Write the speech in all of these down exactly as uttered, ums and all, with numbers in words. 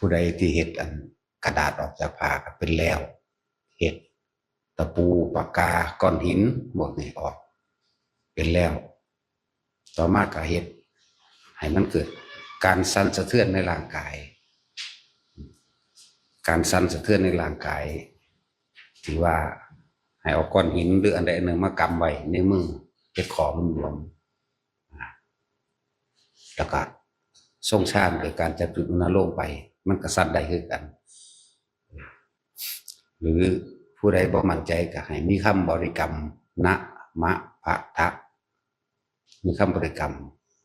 ผู้ใดที่เฮ็ดอันกระดาษออกจากผ้าก็เป็นแล้ว เฮ็ดตะปูปากกาก้อนหินพวกนี้ออก เป็นแล้ว ต่อมาก็เฮ็ดให้มันเกิดการสั่นสะเทือนในร่างกาย การสั่นสะเทือนในร่างกาย ที่ว่าให้เอาก้อนหินหรืออันใดอันหนึ่งมากำไว้ในมือ เฮ็ดขอมันหลวม แล้วก็ทรงฌานโดยการจับจุดอุณาโลมไป มันก็สั่นได้คือกัน หรือผู้ใดบ่มั่นใจก็ให้มีคำบริกรรม นะ มะ พะ ทะ มีคำบริกรรม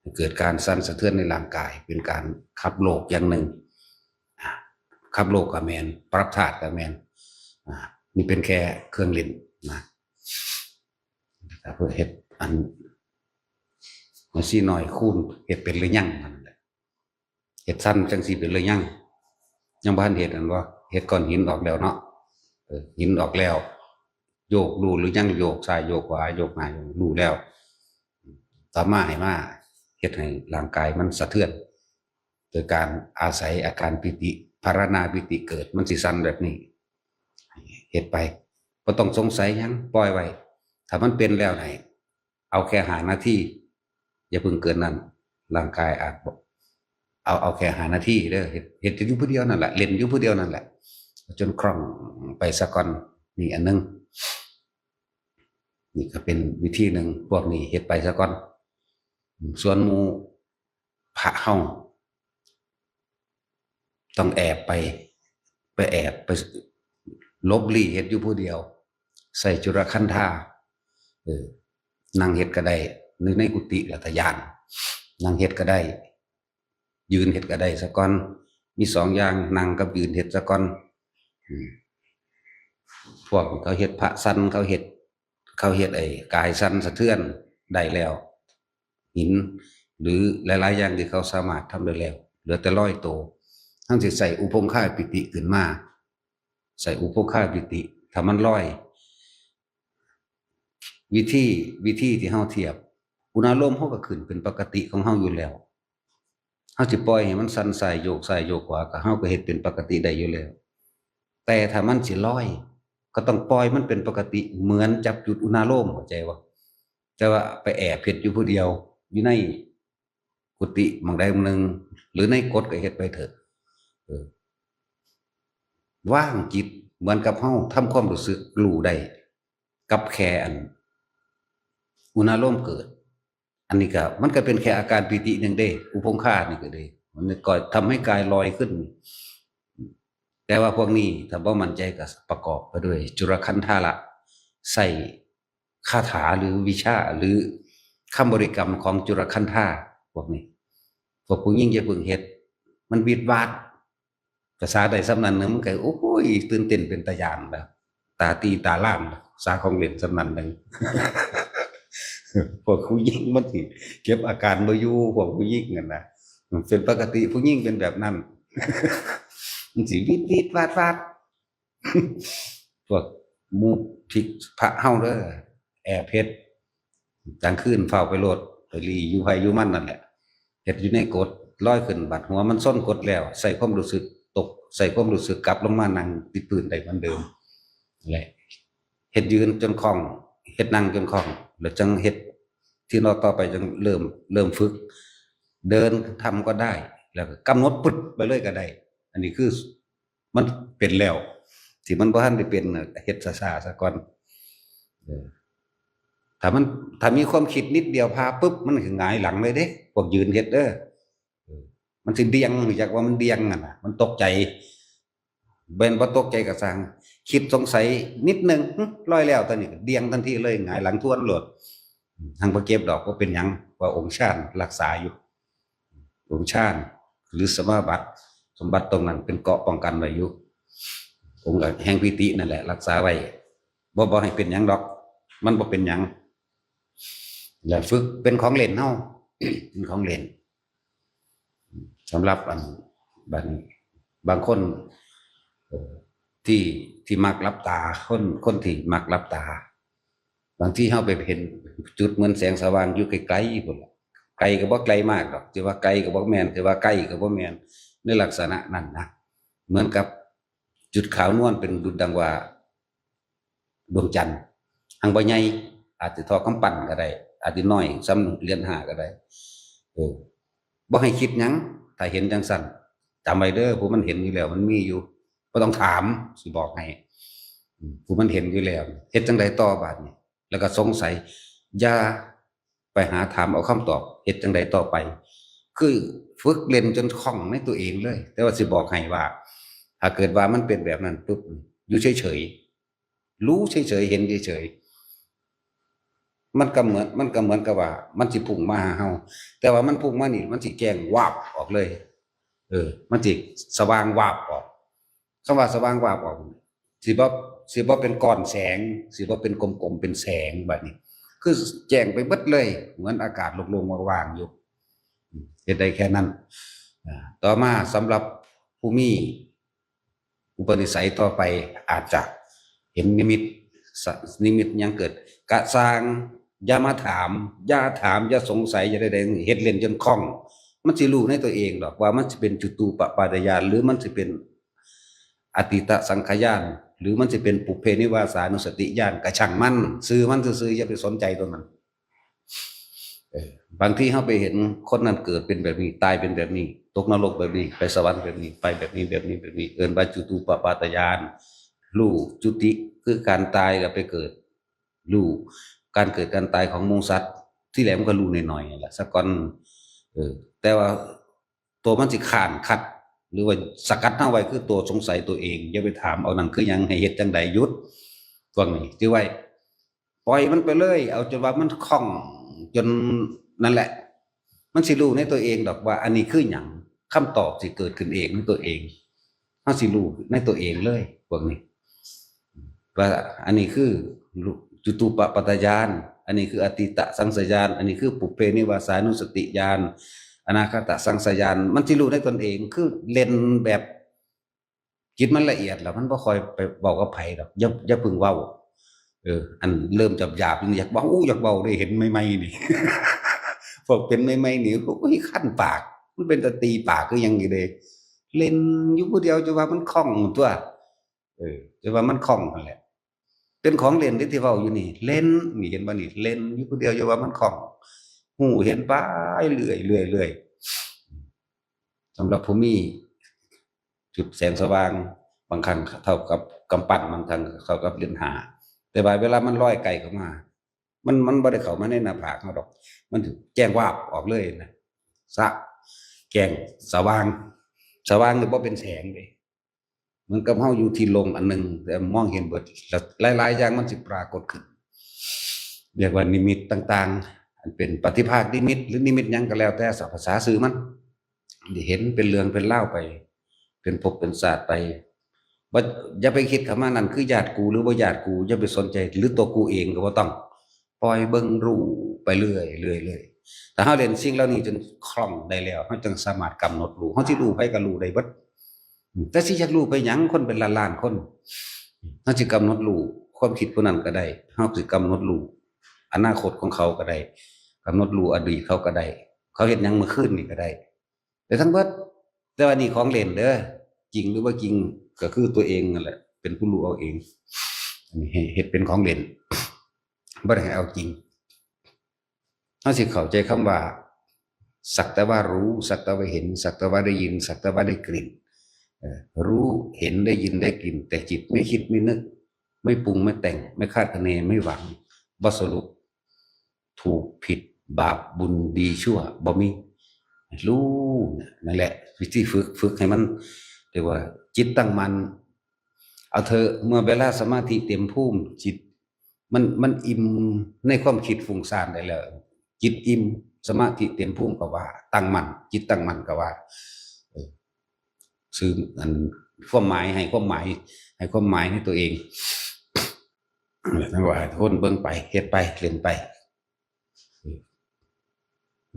ให้เกิดการสั่นสะเทือนในร่างกาย เป็นการขับโลกอย่างหนึ่ง อ่า ขับโลกก็แม่น ปรับธาตุก็แม่น อ่า นี่เป็นแค่เครื่องเล่นนะ แต่เพื่อเฮ็ดอัน มันสิน้อยคูณ เฮ็ดเป็นหรือยังนั่นแหละ เฮ็ดสั่นจังสิเป็นหรือยัง ยังบ่ทันเฮ็ดอันบ่ เฮ็ดก้อนหินออกแล้วเนาะ เออ หินออกแล้ว โยกรู้หรือยัง โยกซ้ายโยกขวา โยกหน้าโยกรู้แล้ว ต่อมาให้มาเฮ็ดให้ร่างกายมันสะเทือน โดยการอาศัยอาการปีติ ภาวนาปีติเกิด มันสิสั่นแบบนี้ เฮ็ดไป บ่ต้องสงสัยหยัง ปล่อยไว้ ถ้ามันเป็นแล้วให้เอาแค่ห้านาที อย่าเพิ่งเกินนั้น ร่างกายอาจบอก เอา เอาแค่ห้านาทีเด้อ เฮ็ด เฮ็ดอยู่ผู้เดียวนั่นแหละ เล่นอยู่ผู้เดียวนั่นแหละ จนคล่องไปซะก่อน นี่อันหนึ่ง นี่ก็เป็นวิธีหนึ่ง พวกนี้เฮ็ดไปซะก่อน ส่วนหมู่พระเฮา ต้องแอบไป ไปแอบไปหลบลี้เฮ็ดอยู่ผู้เดียว ใส่จุลคันธา เออ นั่งเฮ็ดก็ได้ หรือในกุฏิละทะยาน นั่งเฮ็ดก็ได้ ยืนเฮ็ดก็ได้ซะก่อน มีสองอย่าง นั่งกับยืนเฮ็ดซะก่อน อืม พวกเขาเฮ็ดพระสั่น เขาเฮ็ด เขาเฮ็ดไอ้กายสั่นสะเทือนได้แล้ว หิน หรือหลายๆอย่างที่เขาสามารถทำได้แล้ว เหลือแต่ลอยโต ทั้งสิใส่อุปงคาปิติขึ้นมา ใส่อุปงคาปิติ ถ้ามันลอย วิธี วิธีที่เฮาเทียบ อุณาโลมเฮาก็ขึ้นเป็นปกติของเฮาอยู่แล้ว เฮาสิปล่อยให้มันสั่นซ้ายโยกซ้ายโยกขวา ก็เฮาก็เฮ็ดเป็นปกติได้อยู่แล้ว แต่ถ้ามันสิลอย ก็ต้องปล่อยมันเป็นปกติ เหมือนจับจุดอุณาโลม เข้าใจบ่ แต่ว่าไปแอบเฮ็ดอยู่ผู้เดียว อยู่ในกุฏิหม่องใดหม่องหนึ่ง หรือในกฎก็เฮ็ดไปเถอะ เออ วางจิตเหมือนกับเฮาทำความรู้สึกรู้ได้ กับแค่อัน อุณาโลมเกิด อันนี้ก็ มันก็เป็นแค่อาการปีติหนึ่งเด้ อุปงคานี่ก็เด้ มันก็ทำให้กายลอยขึ้น แต่ว่าพวกนี้ถ้าบ่มั่นใจก็ประกอบไปด้วยจุลคันธาละ ใส่คาถาหรือวิชาหรือคำบริกรรมของจุลคันธา พวกนี้ พวกผู้หญิงอย่าเพิ่งเฮ็ด มันวิดวาด ภาษาใดส่ำนั้นหนึ่ง มันก็ โอ้ย ตื่นเต้นเป็นตาย่านแล้ว ตาตีตาล้าน ภาษาของเล่นส่ำนั้นหนึ่ง พวกผู้หญิงมันสิเก็บอาการบ่อยู่ พวกผู้หญิงนั่นนะ มันเป็นปกติผู้หญิงเป็นแบบนั้น มันสิวิดวิดวาดวาด พวกหมู่พระเฮาเด้อ แอบเฮ็ด กลางคืนฟ้าวไปโลด ไปลี้อยู่ไผอยู่มันนั่นแหละ เฮ็ดอยู่ในกฎ ลอยขึ้น บัดหัวมันซนกฎแล้ว ใส่ความรู้สึกตก ใส่ความรู้สึกกลับลงมานั่งติดพื้นได้เหมือนเดิม และเฮ็ดยืนจนคล่อง เฮ็ดนั่งจนคล่อง แล้วจังเฮ็ดที่นอนต่อไป จังเริ่ม เริ่มฝึก เดินทำก็ได้ แล้วก็กำหนดปึ๊ดไปเลยก็ได้ อันนี้คือมันเป็นแล้ว ที่มันบ่ทันได้เป็นน่ะ เฮ็ดช้าๆ ซะก่อน เออ ถ้ามัน ถ้ามีความคิดนิดเดียวพาปุ๊บ มันคือหงายหลังเลยเด้ พวกยืนเฮ็ดเด้อ เออ มันสิเดี่ยง รู้จักว่ามันเดี่ยงนั่นน่ะ มันตกใจ แม่นบ่ตกใจก็ซ่าง คิดสงสัยนิดหนึ่ง หึ ลอยแล้ว ตอนนี้ก็เดี่ยงทันทีเลย หงายหลังทวนโลด หังบ่เจ็บดอก บ่เป็นหยัง ว่าองค์ฌานรักษาอยู่ องค์ฌาน หรือสมาบัติ สมบัติตรงนั้นเป็นเกราะป้องกันไว้อยู่ องค์แห่งปีตินั่นแหละ รักษาไว้ บ่ บ่ให้เป็นหยังดอก มันบ่เป็นหยัง และฝึกเป็นของเล่นเฮา เป็นของเล่น สำหรับอัน บาง บางคน เอ่อ ที่ ที่มักหลับตา คน คนที่มักหลับตา บางทีเฮาไปเห็นจุดเหมือนแสงสว่างอยู่ไกลๆ พุ้นล่ะ ไกลก็บ่ไกลมากดอก สิว่าไกลก็บ่แม่น สิว่าใกล้ก็บ่แม่น ในลักษณะนั้นนะ เหมือนกับจุดขาวนวลเป็นดุจดังว่าดวงจันทร์ หังบ่ใหญ่ อาจสิเท่ากำปั้นก็ได้ อาจสิน้อยส่ำเหรียญห้าก็ได้ เออ บ่ให้คิดหยัง ถ้าเห็นจังซั่น จำไว้เด้อ ผู้มันเห็นอยู่แล้ว มันมีอยู่ บ่ต้องถาม สิบอกให้ อืม ผู้มันเห็นอยู่แล้ว เฮ็ดจั่งใดต่อบาดนี้ แล้วก็สงสัย อย่าไปหาถามเอาคำตอบ เฮ็ดจั่งใดต่อไป คือฝึกเล่นจนคล่องในตัวเองเลย แต่ว่าสิบอกให้ว่า ถ้าเกิดว่ามันเป็นแบบนั้นปุ๊บ อยู่เฉยๆ รู้เฉยๆ เห็นเฉยๆ มันก็เหมือน มันก็เหมือนกับว่า มันสิพุ่งมาหาเฮา แต่ว่ามันพุ่งมานี่ มันสิแจ้งวาบออกเลย เออ มันสิสว่างวาบออก คำว่าสว่างวาบออก สิบ่ สิบ่เป็นก้อนแสง สิบ่เป็นกลมๆ เป็นแสงบัดนี้ คือแจ้งไปเบิดเลย เหมือนอากาศโล่งๆ ว่างๆ อยู่ เฮ็ดได้แค่นั้น อ่า ต่อมาสำหรับผู้มีอุปนิสัยต่อไป อาจจะเห็นนิมิต ส- นิมิตหยังเกิด กะซ่าง อย่ามาถาม อย่าถาม อย่าสงสัย อย่าใดๆ เฮ็ดเล่นจนคล่อง มันสิรู้ในตัวเองดอกว่ามันสิเป็นจุตูปปาตญาณ หรือมันสิเป็นอตีตสังขญาณ หรือมันสิเป็นปุพเพนิวาสานุสติญาณ ก็ช่างมัน ซื่อมันซื่อๆ อย่าไปสนใจตัวมัน เออ บางทีเฮาไปเห็นคนนั้นเกิดเป็นแบบนี้ ตายเป็นแบบนี้ ตกนรกแบบนี้ ไปสวรรค์แบบนี้ ไปแบบนี้ แบบนี้ แบบนี้ เอิ้นว่าจุตูปปาตญาณ รู้จุติคือการตายแล้วไปเกิด รู้การเกิดการตายของหมู่สัตว์ ที่แรกมันก็รู้น้อยๆ นั่นแหละ ซะก่อน เออ แต่ว่าตัวมันสิค้านคัด หรือว่าสกัดเฮาไว้คือตัวสงสัยตัวเอง อย่าไปถามเอานั่นคือหยัง ให้เฮ็ดจั่งใด หยุด พวกนี้ถือไว้ ปล่อยมันไปเลย เอาจนว่ามันคล่อง จนนั่นแหละ มันสิรู้ในตัวเองดอกว่าอันนี้คือหยัง คำตอบสิเกิดขึ้นเองในตัวเอง เฮาสิรู้ในตัวเองเลย พวกนี้ ว่าอันนี้คือจุตูปปาตญาณ อันนี้คืออตีตสังขญาณ อันนี้คือปุพเพนิวาสานุสติญาณ อนาคตสังขญาณ มันสิรู้ในตนเอง คือเล่นแบบ จิตมันละเอียดแล้ว มันบ่ค่อยไปเว้ากับไผดอก อย่า อย่าเพิ่งเว้า เออ อันเริ่มหยาบๆ นี่อยากเว้า อู้ อยากเว้าเด้ เห็นใหม่ๆ นี่ พวกเป็นใหม่ๆ นี่ โอ้ย คันปาก มันเป็นตาตีปากคือหยังอยู่เด้ เล่นอยู่ผู้เดียว จะว่ามันคล่องตัว เออ จะว่ามันคล่องนั่นแหละ เป็นของเล่นที่ ที่เว้าอยู่นี่ เล่น นี่เห็นบ่นี่ เล่นอยู่ผู้เดียว จะว่ามันคล่อง ฮู้เห็นไปเรื่อยๆ เรื่อยๆ สำหรับผู้มีจุดแสงสว่าง บางครั้งเท่ากับกำปั้น บางครั้งเท่ากับเหรียญห้า แต่ว่าเวลามันลอยไกลเข้ามา มัน มันบ่ได้เข้ามาในหน้าผากเฮาดอก มันแจ้งวาบออกเลยนะ สะ แจ้งสว่าง สว่างนี่บ่เป็นแสงเด้ เหมือนกับเฮาอยู่ที่โล่งอันหนึ่ง แต่มองเห็นเบิด หลายๆ อย่างมันสิปรากฏขึ้น เรียกว่านิมิตต่างๆ อันเป็นปฏิภาคนิมิต หรือนิมิตหยังก็แล้วแต่ ภาษาซื่อมัน เห็นเป็นเรื่องเป็นราวไป เป็นภพเป็นชาติไป บ่ อย่าไปคิดคำว่านั่นคือญาติกูหรือบ่ญาติกู อย่าไปสนใจ หรือตัวกูเองก็บ่ต้อง ปล่อยเบิ่งรู้ไปเรื่อยๆ เรื่อยๆ ถ้าเฮาเล่นสิ่งเหล่านี้จนคล่องได้แล้ว เฮาจั่งสามารถกำหนดรู้ เฮาสิรู้ไผก็รู้ได้เบิด แต่สิอยากรู้ไปหยัง คนเป็นล้านๆ คน เฮาสิกำหนดรู้ความคิดผู้นั้นก็ได้ เฮาสิกำหนดรู้อนาคตของเขาก็ได้ กำหนดรู้อดีตเขาก็ได้ เขาเฮ็ดหยังเมื่อคืนนี่ก็ได้ แต่ทั้งเบิด แต่ว่านี่ของเล่นเด้อ จริงหรือบ่จริงก็คือตัวเองนั่นแหละ เป็นผู้รู้เอาเอง อันนี้ให้เฮ็ดเป็นของเล่น บ่ได้ให้เอาจริง เฮาสิเข้าใจคำว่า สักแต่ว่ารู้ สักแต่ว่าเห็น สักแต่ว่าได้ยิน สักแต่ว่าได้กลิ่น เอ่อ รู้ เห็น ได้ยิน ได้กลิ่น แต่จิตไม่คิด ไม่นึก ไม่ปรุง ไม่แต่ง ไม่คาดคะเน ไม่หวัง บ่สรุป ถูกผิด บาปบุญ ดีชั่ว บ่มี รู้ นั่นแหละ วิธีฝึก ฝึกให้มัน เรียกว่า จิตตั้งมั่น เอาเถอะ เมื่อเวลาสมาธิเต็มภูมิ จิต มัน มันอิ่มในความคิดฟุ้งซ่านได้แล้ว จิตอิ่ม สมาธิเต็มภูมิก็ว่า ตั้งมั่น จิตตั้งมั่นก็ว่า เออ ซื่อ อัน ความหมาย ให้ความหมาย ให้ความหมายในตัวเอง นั่นว่าให้ทุกคนเบิ่งไป เฮ็ดไป เล่นไป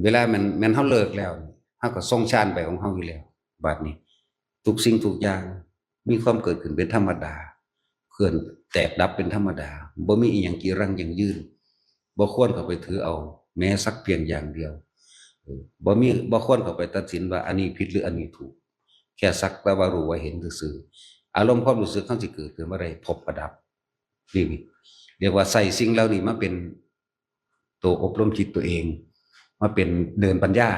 เวลาแม่น แม่นเฮาเลิกแล้ว เฮาก็ทรงฌานไปของเฮาอยู่แล้ว บัดนี้ ทุกสิ่งทุกอย่างมีความเกิดขึ้นเป็นธรรมดา เคลื่อนแตกดับเป็นธรรมดา บ่มีอิหยังกีรังยั่งยืน บ่ควรเข้าไปถือเอาแม้สักเพียงอย่างเดียว เออ บ่มี บ่ควรเข้าไปตัดสินว่าอันนี้ผิดหรืออันนี้ถูก แค่สักแต่ว่ารู้ว่าเห็นซื่อๆ อารมณ์ความรู้สึกเขาสิเกิดขึ้นบ่ได้ พบกับดับ นี่เรียกว่าใส่สิ่งเหล่านี้มาเป็นตัวอบรมจิตตัวเอง มาเป็นเดินปัญญา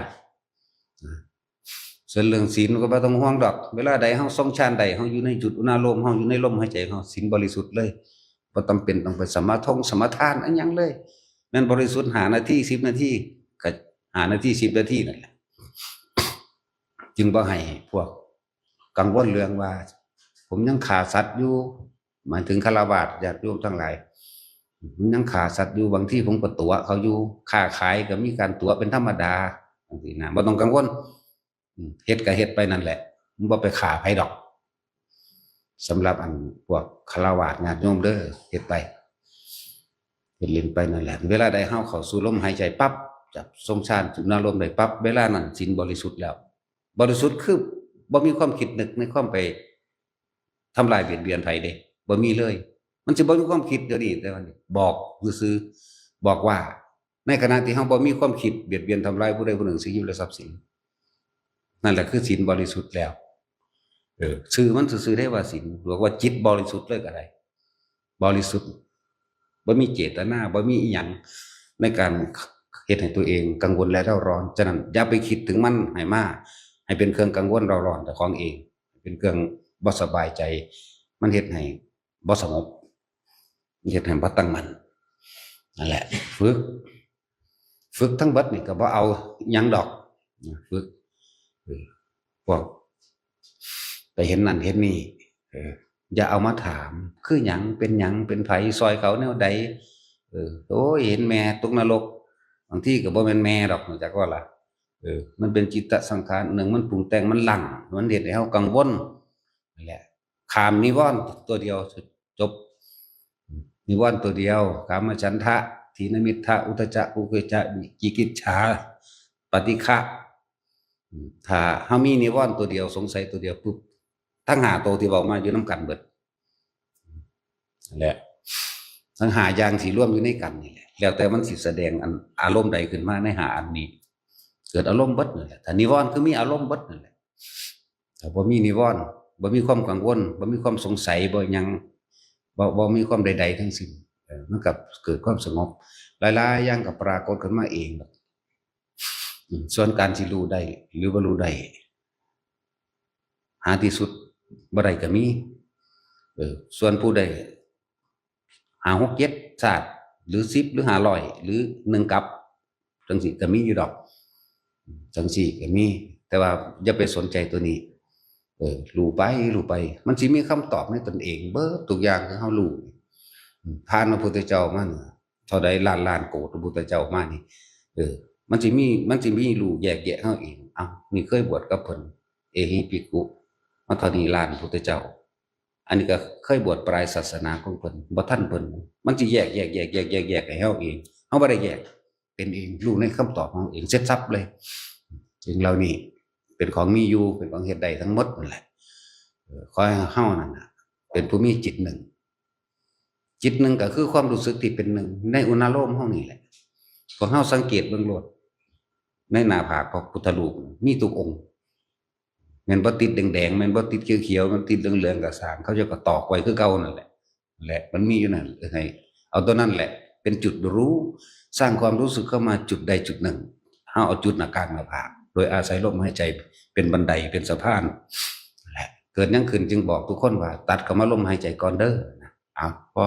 ส่วนเรื่องศีลก็บ่ต้องห่วงดอก เวลาใดเฮาทรงฌานได้ เฮาอยู่ในจุดอุณาโลม เฮาอยู่ในลมหายใจ เฮาศีลบริสุทธิ์เลย บ่จำเป็นต้องไปสมาทงสมาทานอันหยังเลย แม่นบริสุทธิ์ห้านาที สิบนาที ก็ห้านาที สิบนาทีนั่นแหละ จึงบ่ให้พวกกังวลเรื่องว่า ผมยังฆ่าสัตว์อยู่ หมายถึงฆราวาสญาติโยมทั้งหลาย ผมยังฆ่าสัตว์อยู่ บางทีผมก็ตั๋วเขาอยู่ ค้าขายก็มีการตั๋วเป็นธรรมดา จังซี้นะ บ่ต้องกังวล อืม เฮ็ดก็เฮ็ดไปนั่นแหละ มันบ่ไปฆ่าไผดอก สำหรับอันพวกฆราวาสญาติโยมเด้อ เฮ็ดไป เฮ็ดเล่นไปนั่นแหละ เวลาใดเฮาเข้าสู่ลมหายใจปั๊บ จับทรงฌานสู่นารมณ์ได้ปั๊บ เวลานั้นศีลบริสุทธิ์แล้ว บริสุทธิ์คือบ่มีความคิดนึกในความไปทำลายเบียดเบียนไผเด้ บ่มีเลย มันสิบ่มีความคิดเดี๋ยวนี้ แต่ว่านี่บอกซื่อๆ บอกว่า ในขณะที่เฮาบ่มีความคิดเบียดเบียนทำร้ายผู้ใดผู้หนึ่ง ชีวิตและทรัพย์สิน นั่นแหละคือศีลบริสุทธิ์แล้ว เออ ชื่อมันซื่อๆ ได้ว่าศีล หรือว่าจิตบริสุทธิ์เลยก็ได้ บริสุทธิ์ บ่มีเจตนา บ่มีอีหยังในการเฮ็ดให้ตัวเองกังวลและเร่าร้อน ฉะนั้นอย่าไปคิดถึงมันให้มา ให้เป็นเครื่องกังวลเร่าร้อนเจ้าของเอง เป็นเครื่องบ่สบายใจ มันเฮ็ดให้บ่สงบ มันเฮ็ดให้บ่ตั้งมั่น นั่นแหละ ฝึก ฝึกทั้งเบิดนี่ก็บ่เอาหยังดอก ฝึก เออ พวก ไปเห็นนั่นเห็นนี่ เออ อย่าเอามาถาม คือหยัง เป็นหยัง เป็นไผ ซอยเขาแนวใด เออ โอ้ย เห็นแม่ตกนรก บางทีก็บ่แม่นแม่ดอก รู้จักว่าล่ะ เออ มันเป็นจิตตสังขารหนึ่ง มันปรุงแต่ง มันหลั่ง มันเฮ็ดให้เฮากังวล นั่นแหละ ข้ามนิวรณ์ตัวเดียว จบ นิวรณ์ตัวเดียว กามฉันทะ ถีนมิทธะ อุทธัจจะ กุกุจจะ วิจิกิจฉา ปฏิฆะ ถ้าเฮามีนิวรณ์ตัวเดียว สงสัยตัวเดียวปุ๊บ ทั้งห้าตัวที่เว้ามาอยู่นำกันเบิด นั่นแหละ ทั้งห้าอย่างสิรวมอยู่ในกันนี่แหละ แล้วแต่มันสิแสดงอันอารมณ์ใดขึ้นมาในห้าอันนี้ เกิดอารมณ์เบิดนั่นแหละ ถ้านิวรณ์คือมีอารมณ์เบิดนั่นแหละ ถ้าบ่มีนิวรณ์ บ่มีความกังวล บ่มีความสงสัย บ่หยัง บ่ บ่มีความใดๆทั้งสิ้น เออ มันก็เกิดความสงบ หลายๆอย่างก็ปรากฏขึ้นมาเองดอก อืม ส่วนการสิรู้ได้หรือบ่รู้ได้ หาที่สุดบ่ได้ก็มี เออ ส่วนผู้ใดห้า หก เจ็ด ชาติ หรือ สิบ หรือ ห้าร้อย หรือ หนึ่ง กัป จังซี้ก็มีอยู่ดอก จังซี้ก็มี แต่ว่าอย่าไปสนใจตัวนี้ เออ รู้ไป รู้ไป มันสิมีคำตอบในตนเอง เบิดทุกอย่างที่เฮารู้ ผ่านพระพุทธเจ้ามานี่ เท่าใดล้านล้านโกดพระพุทธเจ้ามานี่ เออ มันสิมี มันสิมีรู้แยกแยะเฮาเอง เอ้า นี่เคยบวชกับเพิ่น เอหิภิกขุ มาเท่านี้ล้านพุทธเจ้า อันนี้ก็เคยบวชปลายศาสนาของเพิ่น บ่ทันเพิ่น มันสิแยก แยก แยก แยก แยก แยกให้เฮาเอง เฮาบ่ได้แยก เป็นเอง รู้ในคำตอบของเฮาเอง เสร็จสรรพเลย สิ่งเหล่านี้เป็นของมีอยู่ เป็นของเฮ็ดได้ทั้งหมดนั่นแหละ เออ ขอให้เฮานั่นน่ะ เป็นผู้มีจิตหนึ่ง จิตหนึ่งก็คือความรู้สึกที่เป็นหนึ่ง ในอุณาโลมเฮานี่แหละ พวกเฮาสังเกตเบิ่งโลด ในหน้าผากพระพุทธรูปมีทุกองค์ แม่นบ่ติดแดงๆ แม่นบ่ติดเขียวๆ มันติดเหลืองๆ ก็ซ่าง เขาเจ้าก็ตอกไว้คือเก่านั่นแหละ แหละ มันมีอยู่นั่น ให้เอาตัวนั้นแหละ เป็นจุดรู้ สร้างความรู้สึกเข้ามาจุดใดจุดหนึ่ง เฮาเอาจุดหน้ากลางหน้าผาก โดยอาศัยลมหายใจเป็นบันได เป็นสะพาน แหละ เกิดหยังขึ้นจึงบอกทุกคนว่า ตัดเข้ามาลมหายใจก่อนเด้อนะ เอา พอ